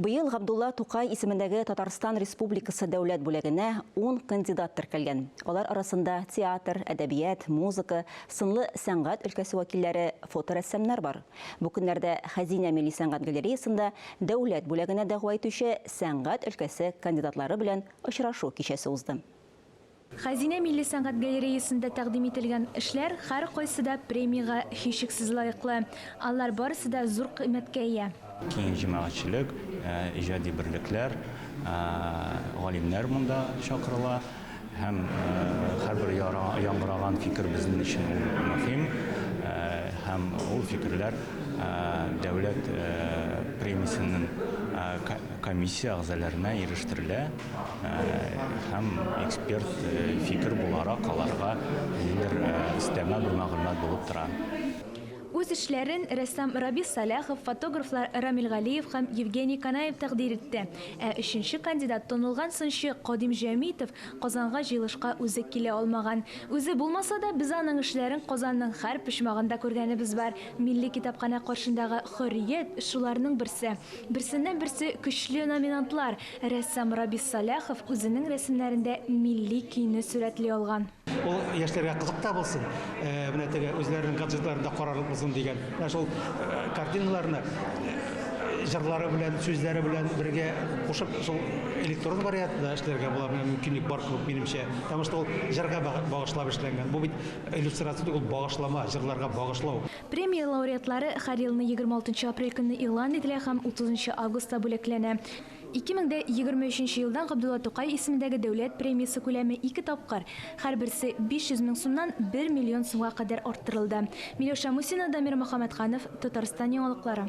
Быел Габдулла Тукай исемендәге Татарстан Республикасы дәүләт бүләгенә ун кандидат теркәлгән. Алар арасында театр, әдәбият, музыка, сынлы сәнгать өлкәсе вәкилләре, фоторәссамнар бар. Бу көннәрдә Хәзинә милли сәнгать галереясында дәүләт бүләгенә дәгъва итүче сәнгать өлкәсе кандидатлары белән очрашу кичәсе узды. Хәзинә милли сәнгать галереясында тәкъдим ителгән эшләр һәркайсы да премиягә һичшиксез лаеклы. Алар барысы да зур кыйммәткә ия. Киң җәмәгатьчелек, иҗади берлекләр, галимнәр монда чакырыла һәм һәрбер яңгыраган фикер безнең өчен ул мөһим һәм ул фикерләр дәүләт премиясенең комиссия әгъзаларына ирештерелә. Һәм эксперт фикер буларак аларга ниндидер өстәмә бер мәгълүмат булып тора. Үз эшләрен рәссам Рабис Сәлахов, фотографлар Рамил Галиев һәм Евгений Канаев тәкъдир итте. Ә өченче кандидат, танылган сынчы Кадим Җәмитов Казанга җыелышка үзе килә алмаган. Үзе булмаса да, без аның эшләрен Казанның һәр почмагында күргәнебез бар. Милли китапханә каршындагы Хөррият, шуларның берсе. Берсеннән-берсе көчле номинантлар. Рәссам Рабис Сәлахов үзенең рәсемнәрендә милли көйне сурәтли алган. Ул яшьләргә кызык та булсын, менә теге үзләренең гаджетларында карарлык булсын дигән. Менә шул картиналарны җырлары белән, сүзләре белән бергә кушып, шул электрон вариантында эшләргә була, менә мөмкинлек бар кебек минемчә. Потому что ул җырга багышлап эшләнгән. Бу бит иллюстрация түгел, багышлама, җырларга багышлау. Премия лауреатлары һәр елны 26 апрель көнне игълан ителә һәм 30 августта бүләкләнә. 2023 елдан Габдулла Тукай исемендәге дәүләт премиясе күләме ике тапкыр, һәрберсе 500 мең сумнан 1 миллион сумга кадәр арттырылды. Миләүшә Мусина, Дамир Мөхәммәтханов, Татарстан яңалыклары.